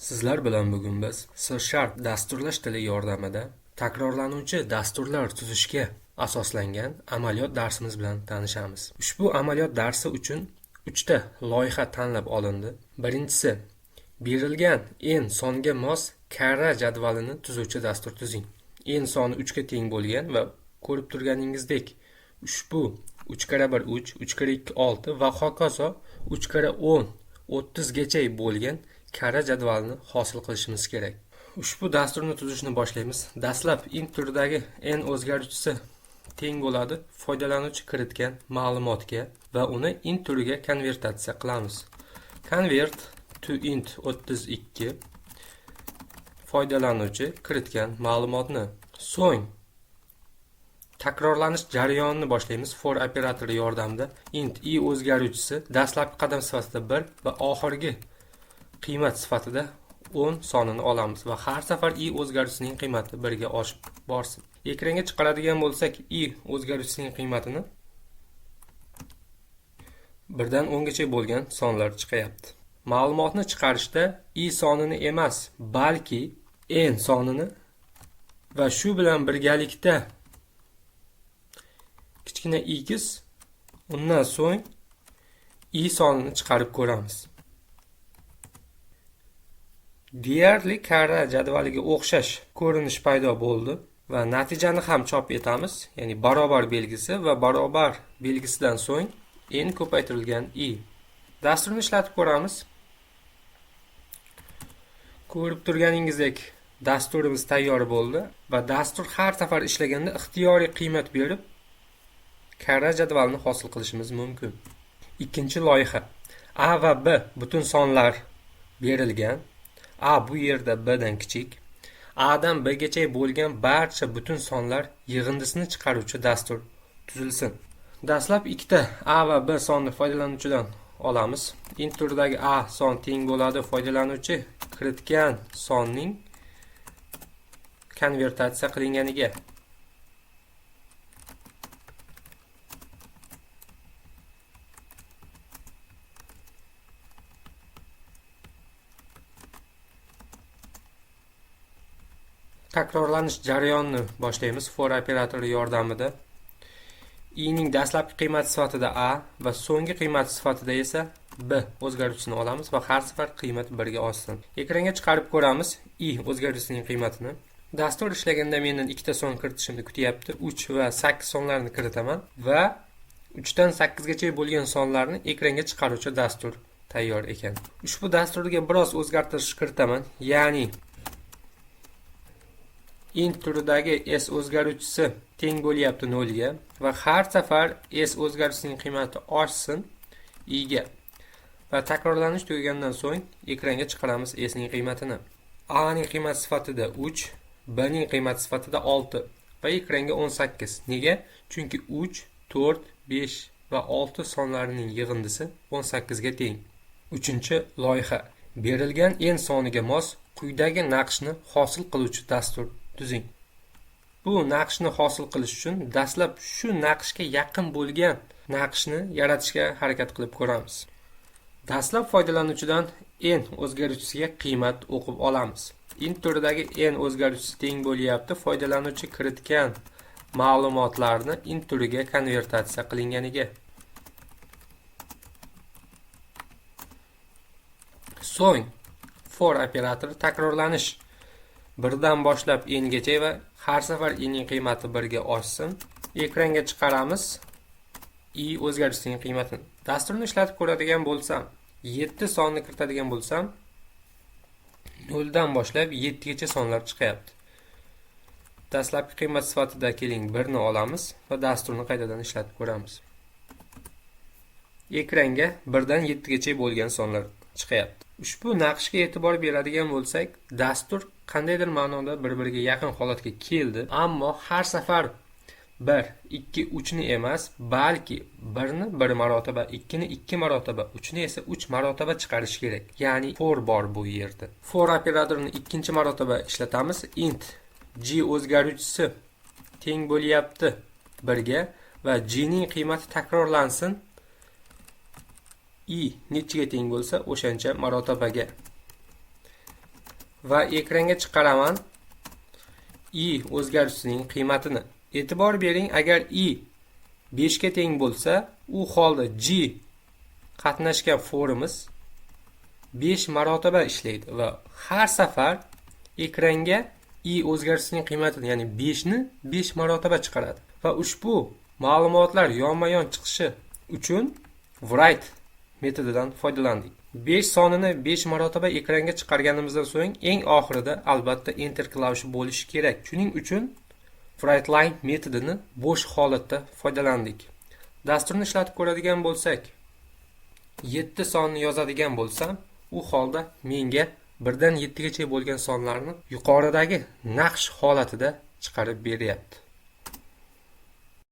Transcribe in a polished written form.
Sizlar bilan bugun biz C# dasturlash tili yordamida takrorlanuvchi dasturlar tuzishga asoslangan amaliyot darsimiz bilan tanishamiz. Ushbu amaliyot darsi uchun 3 ta loyiha tanlab olindi. Birinchisi, berilgan n songa mos karra jadvalini tuzuvchi dastur tuzing. N soni 3 ga teng bo'lgan va ko'rib turganingizdek ushbu 3 karra 1 3, 3 karra 2 6 va hokazo 3 karra 10 30 gacha bo'lgan karra jadvalini hosil qilishimiz kerak. Ushbu dasturni tuzishni boshlaymiz. Dastlab int turidagi n o'zgaruvchisi teng bo'ladi foydalanuvchi kiritgan ma'lumotga va uni int turiga konvertatsiya qilamiz. Convert to int 32 foydalanuvchi kiritgan ma'lumotni. So'ng takrorlanish jarayonini boshlaymiz. For operatori yordamida int i o'zgaruvchisi dastlabki qadam sifatida 1 va oxirgi qiymat sifatida 10 sonini olamiz va har safar i o'zgaruvchisining qiymati 1 ga oshib borsin. Ekranga chiqaradigan bo'lsak, i o'zgaruvchisining qiymatini 1 dan 10 gacha bo'lgan sonlar chiqayapti. Ma'lumotni chiqarishda i sonini emas, balki n sonini va shu bilan birgalikda kichkina x, undan so'ng i sonini chiqarib ko'ramiz. Deyarli karra jadvaliga o'xshash ko'rinish paydo bo'ldi va natijani ham chop etamiz, ya'ni barobar belgisi va barobar belgisidan so'ng n ko'paytirilgan i. Dasturni ishlatib ko'ramiz. Ko'rib turganingizdek dasturimiz tayyor bo'ldi va dastur har safar ishlaganda ixtiyoriy qiymat berib karra jadvalini hosil qilishimiz mumkin. Ikkinchi loyiha. A va B butun sonlar berilgan. A bu yerda B dan kichik. A dan B gacha bo'lgan barcha butun sonlar yig'indisini chiqaruvchi dastur tuzilsin. Dastlab ikkita A va B sonni foydalanuvchidan olamiz. Int turidagi A son teng bo'ladi foydalanuvchi kiritgan sonning konvertatsiya qilinganiga. Takrorlanish jarayonini boshlaymiz for operatori yordamida. I ning dastlabki qiymati sifatida A va so'nggi qiymati sifatida esa B o'zgaruvchisini olamiz va har safar qiymat 1 ga oshsin. Ekranga chiqarib ko'ramiz i o'zgaruvchisining qiymatini. Dastur ishlaganda mendan ikkita son kiritishimni kutyapti. 3 va 8 sonlarini kiritaman va 3 dan 8 gacha bo'lgan sonlarni ekranga chiqaruvchi dastur tayyor ekan. Ushbu dasturga biroz o'zgartirish kiritaman, ya'ni int turidagi s o'zgaruvchisi teng bo'lyapti 0 ga va har safar s o'zgaruvchisining qiymati oshsin i ga va takrorlanish tugagandan so'ng ekranga chiqaramiz s ning qiymatini. A ning qiymati sifatida 3, B ning qiymati sifatida 6 va ekranga 18. Nega? Chunki 3, 4, 5 va 6 sonlarining yig'indisi 18 ga teng. Uchinchi loyiha. Berilgan n soniga mos quyidagi naqshni hosil qiluvchi dastur tuzing. Bu naqshni hosil qilish uchun dastlab shu naqshga yaqin bo'lgan naqshni yaratishga harakat qilib ko'ramiz. Dastlab foydalanuvchidan n o'zgaruvchisiga qiymat o'qib olamiz. Int turidagi n o'zgaruvchisi teng bo'lyapti foydalanuvchi kiritgan ma'lumotlarni int turiga konvertatsiya qilinganiga. So'ng for operatori takrorlanish 1dan boshlab n gacha va har safar n ning qiymati 1 ga oshsin. Ekranga chiqaramiz i o'zgaruvchisining qiymatini. Dasturni ishlatib ko'radigan bo'lsam, 7 sonni kiritadigan bo'lsam, 0 dan boshlab 7 gacha sonlar chiqyapti. Dastlabki qiymat sifatida keling 1 ni olamiz va dasturni qaytadan ishlatib ko'ramiz. Ekranga 1 dan 7 gacha bo'lgan sonlar chiqyapti. Ushbu naqshga e'tibor beradigan bo'lsak, dastur qandaydir ma'noda bir-biriga yaqin holatga keldi, ammo har safar 1, 2, 3 ni emas, balki 1 ni 1 marotaba, 2 ni 2 marotaba, 3 ni esa 3 marotaba chiqarish kerak. Ya'ni for bor bu yerda. For operatorini ikkinchi marotaba ishlatamiz. Int g o'zgaruvchisi teng bo'lyapti 1 ga va g ning qiymati takrorlansin i nechiga teng bo'lsa o'shancha marotabaga. Va ekranga chiqaraman i o'zgaruvchisining qiymatini. E'tibor bering, agar i 5 ga teng bo'lsa, u holda j qatnashgan forimiz 5 marotaba ishlaydi va har safar ekranga i o'zgaruvchisining qiymatini, ya'ni 5 ni 5 marotaba chiqaradi. Va ushbu ma'lumotlar yonma-yon chiqishi uchun write metodidan foydalandik. 5 sonini 5 marotaba ekranga chiqarganimizdan so'ng eng oxirida albatta enter klavishi bo'lishi kerak. Shuning uchun writeLine metodini bo'sh holatda foydalandik. Dasturni ishlatib ko'radigan bo'lsak, 7 sonni yozadigan bo'lsam, u holda menga 1 dan 7 gacha bo'lgan sonlarni yuqoridagi naqsh holatida chiqarib beryapti.